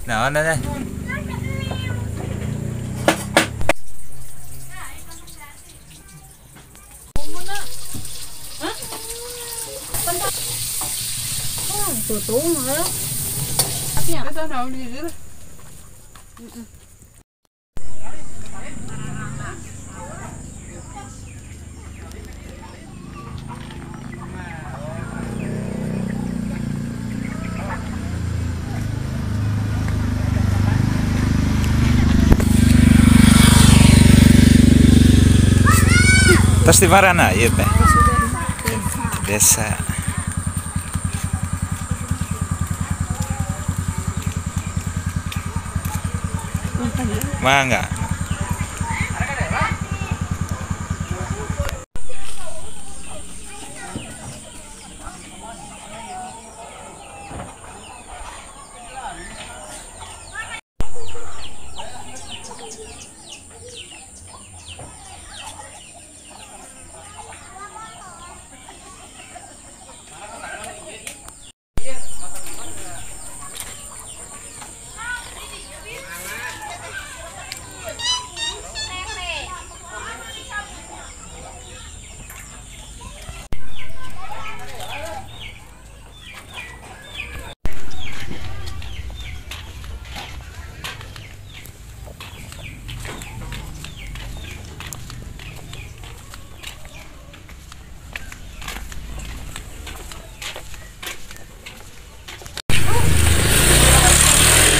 Nah, nah, nah. Terus di mana ya teh? Desa. Mangga.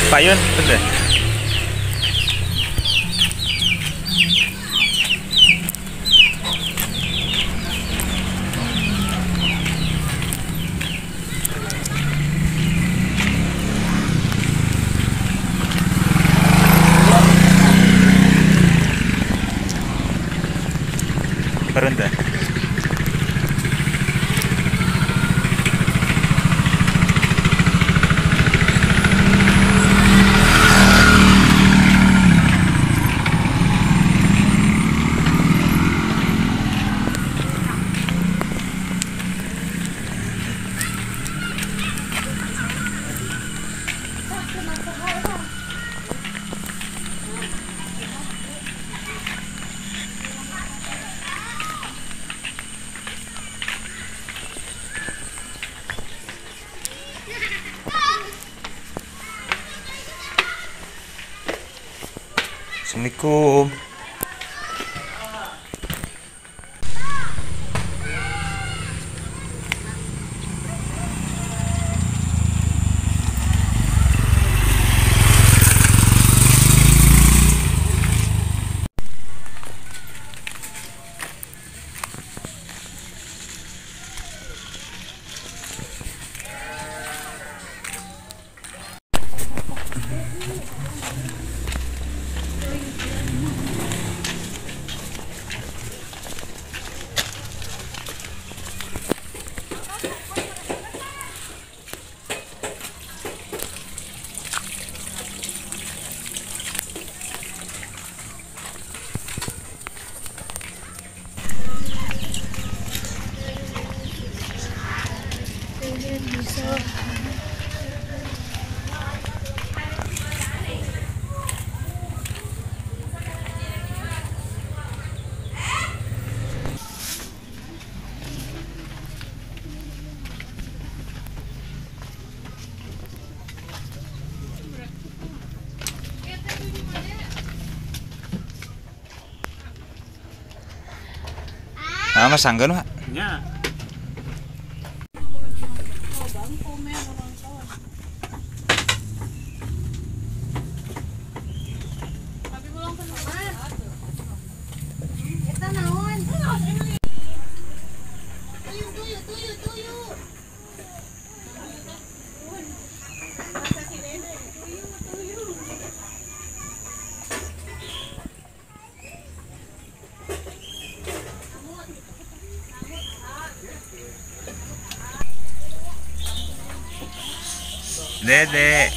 Payun, bener. Berhenti. Assalamualaikum. Nah, mas sanggeun, Pak. Nya. Dede.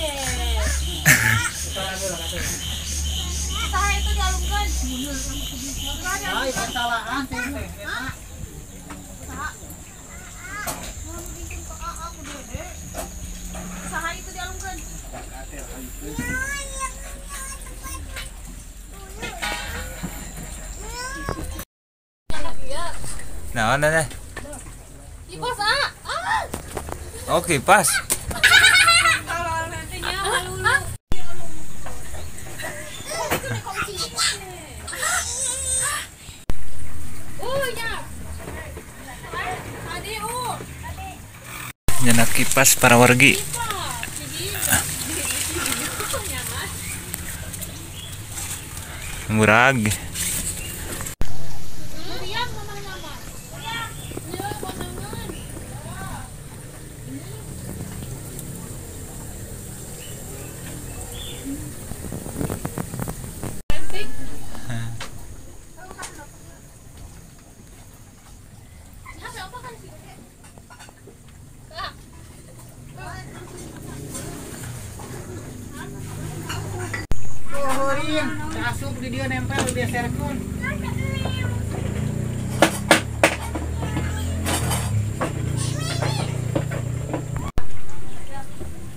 Saha itu dialungkeun. Naon teh? Kipas ah. Oh, kipas. Nyana kipas para wargi. Murag. Masuk di dia nempel di serkun.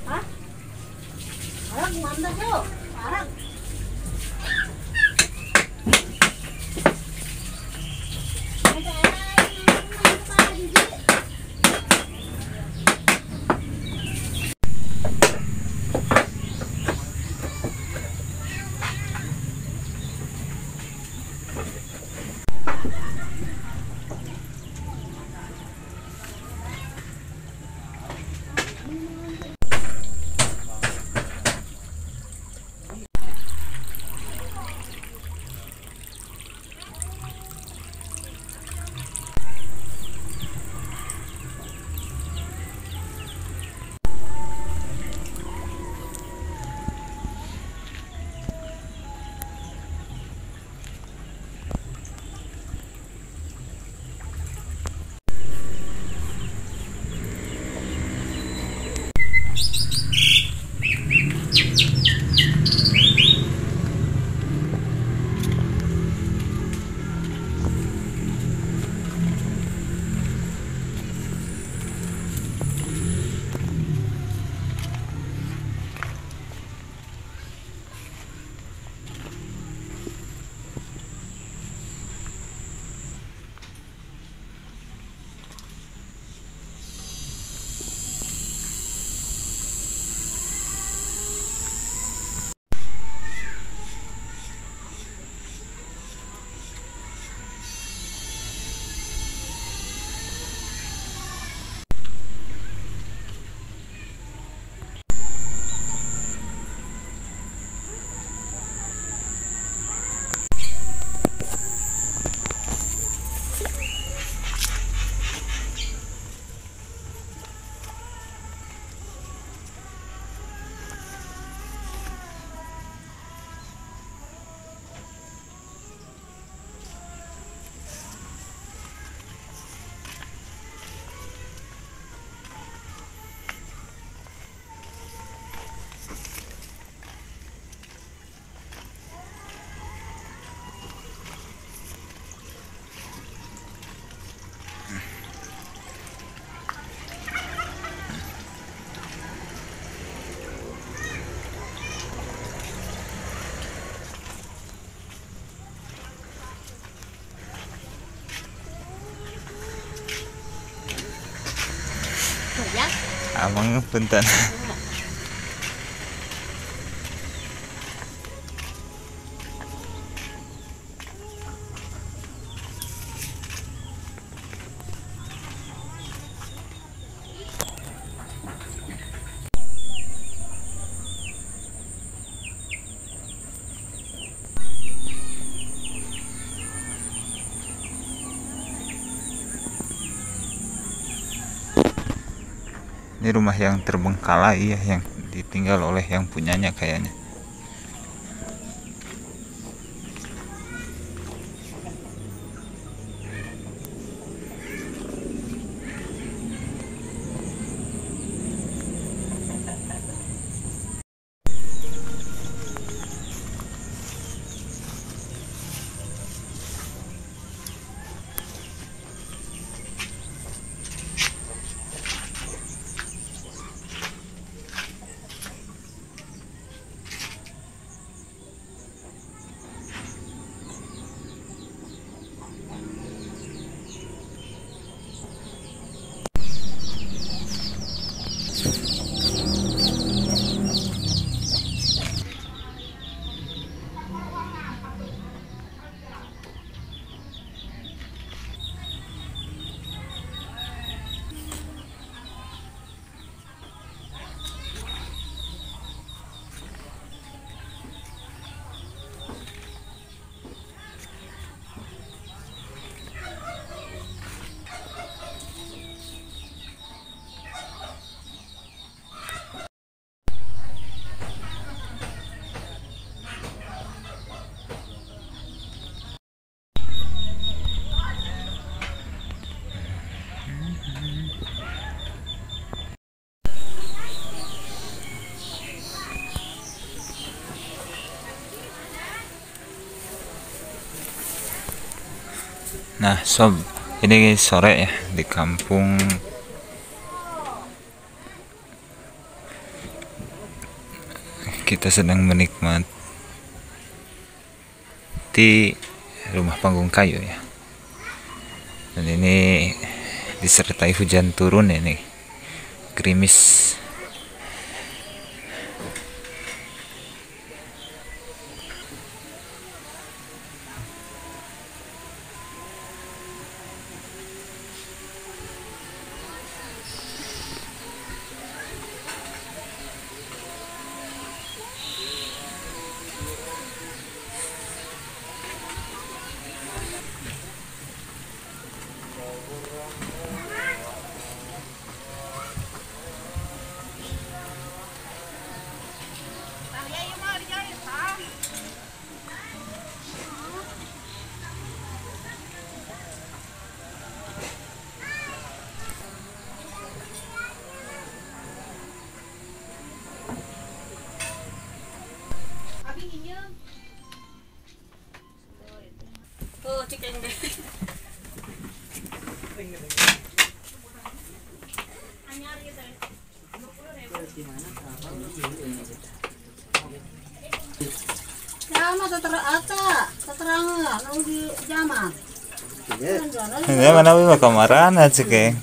Hah? Arang mana tuh? Arang. Amang punten. Ini rumah yang terbengkalai ya, yang ditinggal oleh yang punyanya kayaknya. Nah sob, ini sore ya di kampung kita sedang menikmati rumah panggung kayu ya. Dan ini disertai hujan turun ini, gerimis. Tuh, cek yang deh. Sama teterangan, di zaman. Ya mana wih kamaran aja ke.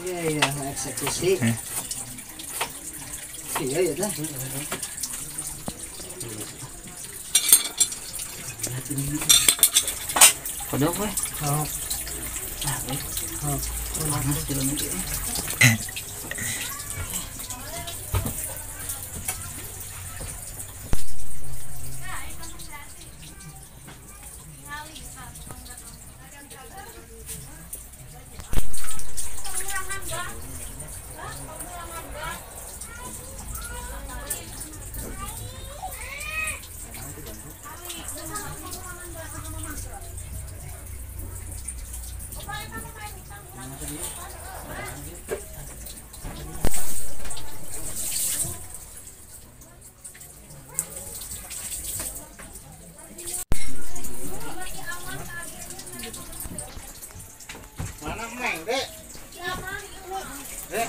Iya iya eksekusi. Iya iya dah. Kodok weh. Oh. Ah weh. Oh. Panas jalan lagi. Mana meng, Dek? Dek.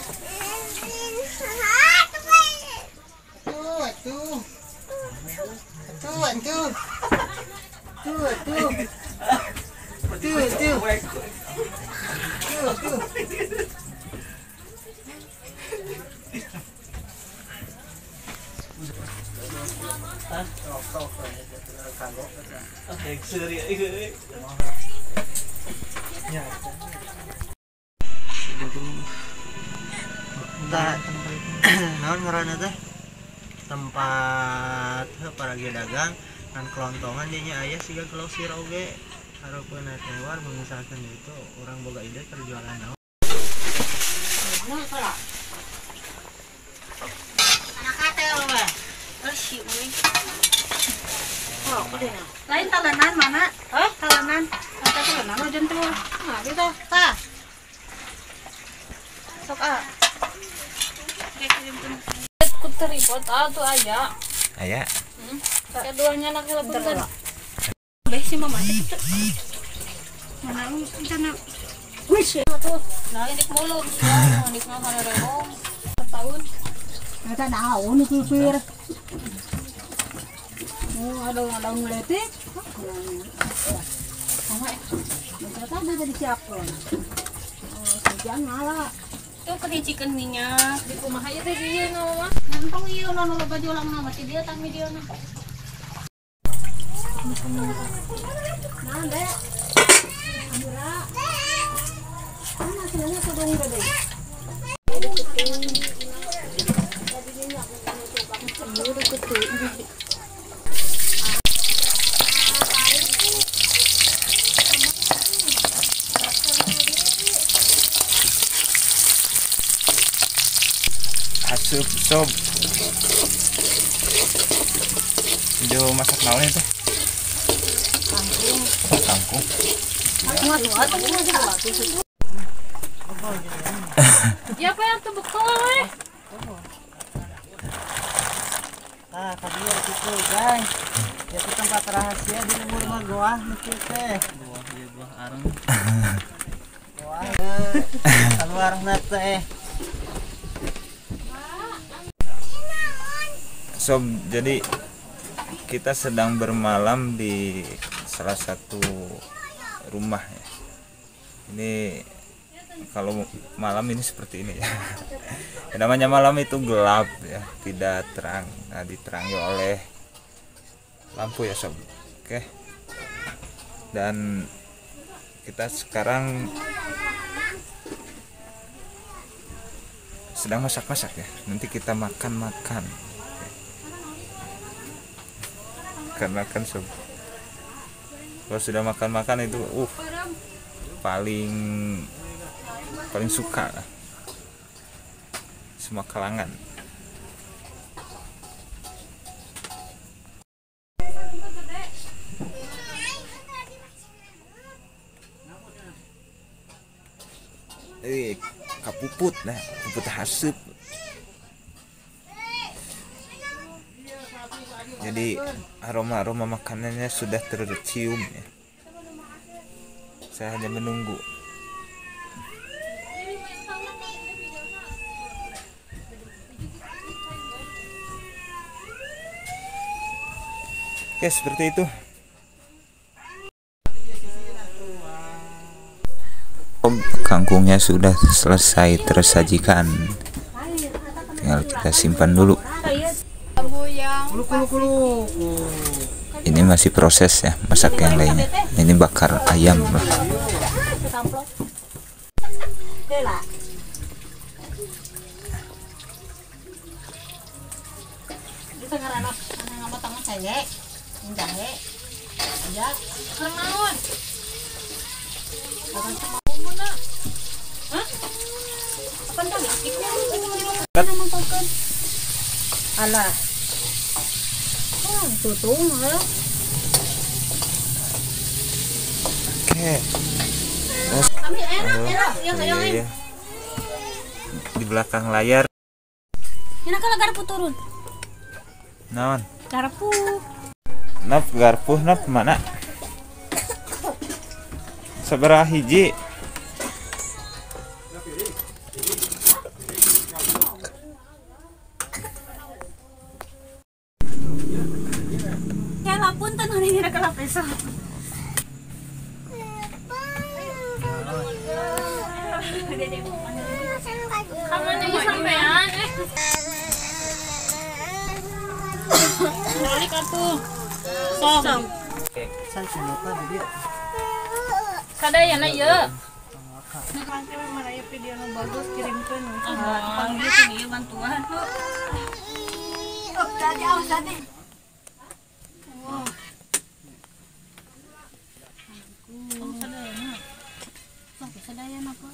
Tuh, tuh. Tuh, tuh. Tuh, tuh. Tuh, tuh. Tuh, tuh. Naon ngaranna teh? Tempat para dagang kan kelontongan dinya aya siga glosir oge. Hareupeun tewar misalkan itu orang boga ide terjualan naon. Lain talenan mana? Hah? Talenan. Ada talenan mah jentul. Nah, gitu. Tah. Sok ah. Ku teripot ah tuh aya. Aya. Keduanya anak heula. Beh si mama teh kitu. Mana rencana. Wis tuh. Nah, ini mulut. Ini mah harereong setahun. Eta naon pipir. Oh, ada ngeletik. Sama eh. Tadi jadi siapkan. Oh, jangan ngalah. Tuh kehicikan minyak di kumaha ieu teh ieu nu mah. Nantong ieu nu loba jualan mah masih dia tang video na. Nah, Dek. Amura. Mana hasilnya kudung gede. Asup sob. Jo masak naon itu? Kangkung. Kangkung. Ya apa yang tuh bekal weh? Ah, tadi itu guys. Itu tempat rahasia di lembur mah goah nu teh. Goah ieu goah Areng. Keluar teh. Sob, jadi kita sedang bermalam di salah satu rumah ya. Ini kalau malam ini seperti ini ya. Namanya malam itu gelap ya, tidak terang. Nah, diterangi oleh lampu ya sob. Oke. Dan kita sekarang sedang masak-masak ya. Nanti kita makan-makan. Karena kan sob, kalau sudah makan-makan itu paling suka lah semua kalangan. Kapuput nah, puput haseup. Jadi aroma-aroma makanannya sudah tercium ya. Saya hanya menunggu. Oke, seperti itu. Kangkungnya sudah selesai tersajikan. Tinggal kita simpan dulu. Ini masih proses ya, masak yang lainnya. Ini bakar ayam lah. Alah. Tutung ya. Oke. Enak, enak. Di belakang layar. Ini kalau garpu turun. Naon? Garpu. Nap garpu nap mana? Sabaraha hiji? Sadayana ieu. Nanti memang aya video nu bagus kirimkeun. Panggil tuh ieu bantuan. Oh, tadi awas tadi. Oh, sadayana. Sok sadayana apa?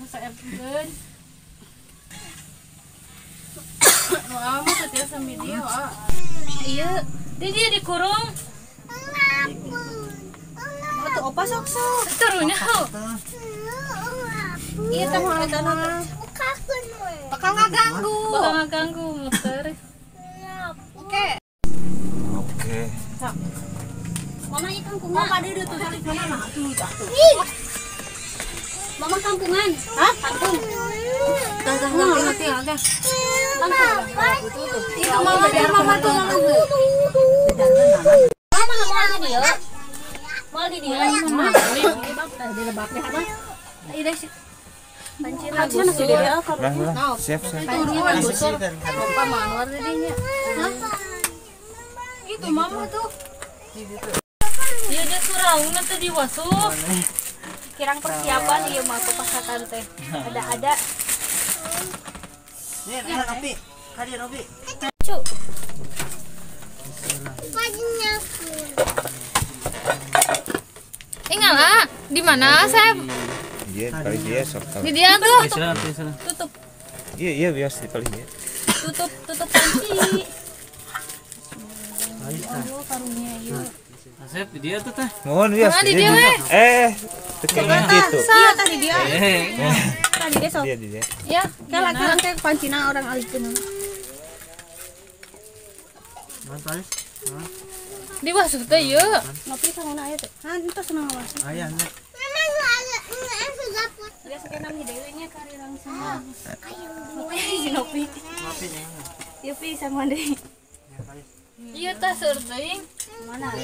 Saepkeun. Wah, mah teh video ah. Iya, dia dikurung. Tuh opa sok sok. Turunnya. Iya teh mau eta na. Bakal ngaganggu. Bakal ngaganggu muter. Oke. Oke. Mama ieu kangkungan. Mama deui tuh mana tuh. Mama kampungan. Hah? Kampung. Tah nanti nanti. Itu mama mama tuh. Mama mau di dia. Mau di dia. Mama. Ide sih. Siap, siap. Itu mama tuh. Iya dia surau nanti diwasuh. Kirang persiapan iya mau ke pasakan teh. Ada-ada. Nih, ada Nopi. Hadir Nopi. Cu. Ingat lah, di mana saya? Iya, paling dia sok. Di dia tuh. Tutup. Iya, iya biasa di paling dia. Tutup, tutup panci. Allah karunia ieu. Asep di dia tuh teh. Mohon biasa. Di dia we. Tekan gitu. Iya tadi dia. Tadi dia sok. Dia di dia. Ya, kalau teh pancina orang alikeun. Mantap. Diwasuh teh ieu. Ngopi sanguna aya teh. Ah, entos senang ngawas. Aya nya. Geus kena mi deui nya kari langsung. Si Nopi. Ngopi nya. Ieu pi sanguan deui. Ieu teh seueur teuing. Mana?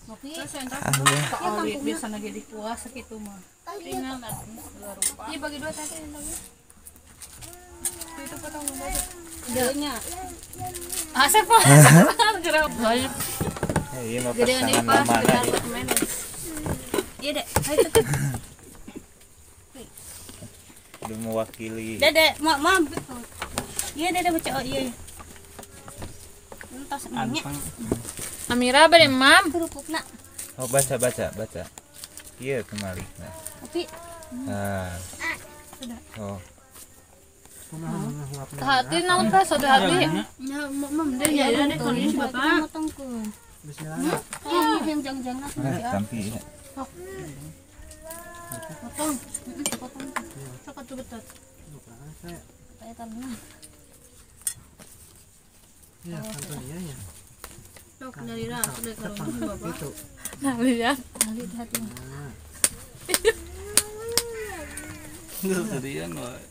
Ngopi. Ah, biasa lagi dikuas sakitu mah. Tinggal dua rupa. Iya bagi dua tadi lagi. Itu potong dulu. Deunya. Asep mah. Gerah. Iya mah pasangan lama lagi. Iya dek, ayo tutup. Udah mewakili. Dede, mam. Iya dede baca oh iya. Entos nanya. Amira bade mam. Kerupukna. Oh baca. Iya kemari. Nah. Tapi. Nah. Oh. Hati naon teh soda hati. Ya mam deh ya deh kondisi bapak. Motongkeun. Bismillah. Yang jang-jangna ya. Tampi ya. Potong. Potong. Sok atuh betot. Kayak tanah. Ya, kantor dia ya. Sok dari ra sudah kalau bapak. Itu. Nah, lihat. Lihat hati. Enggak serian wae.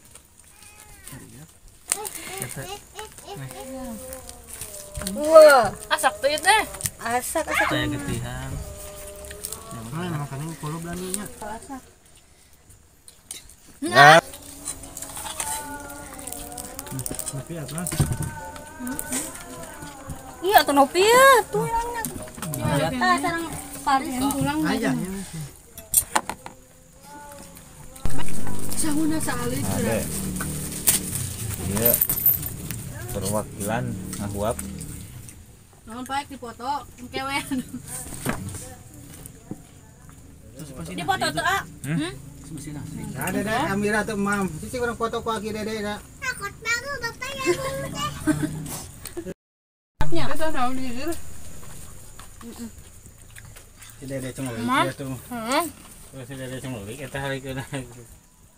Wah, asak tuh teh. Asak asak. Saya getihan. Nah, makanya kulo belaninya. Asak. Nah. Nopi atuh. Iya atuh nopi ya, tuh yang tah sareng Paris pulang aja. Sahuna saalit. Iya. Perwakilan ngahuap. Naon paek dipoto engkewen. Dipoto tuh ah. Nah, dede Amira tuh mam. Cici kurang foto ku aki dede dah. Takut banget bapak ya teh. Eta naon di dieu? Si dede cengeulik ya tuh. Heeh. Si dede cengeulik eta hari keuna.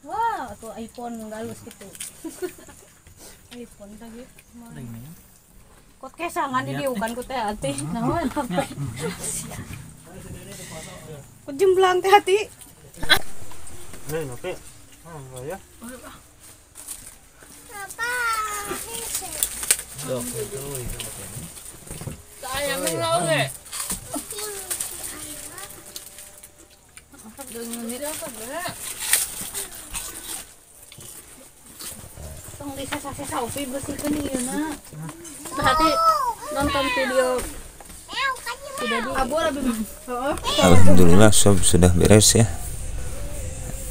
Wah, tuh iPhone galus gitu. iPhone tadi. Kot kesangan di diukan ku teh hati. Naon? Kok jemblang teh hati. Hei, nopi. Ah, ya. Papa. Dok, itu itu. Saya mengaul ge. Tong disesa-sesa opi bersihkeun ieu na. Teh hati nonton video Alhamdulillah sob sudah beres ya.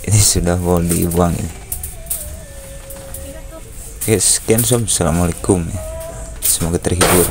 Ini sudah mau dibuang ini. Oke, sekian sob. Assalamualaikum ya. Semoga terhibur.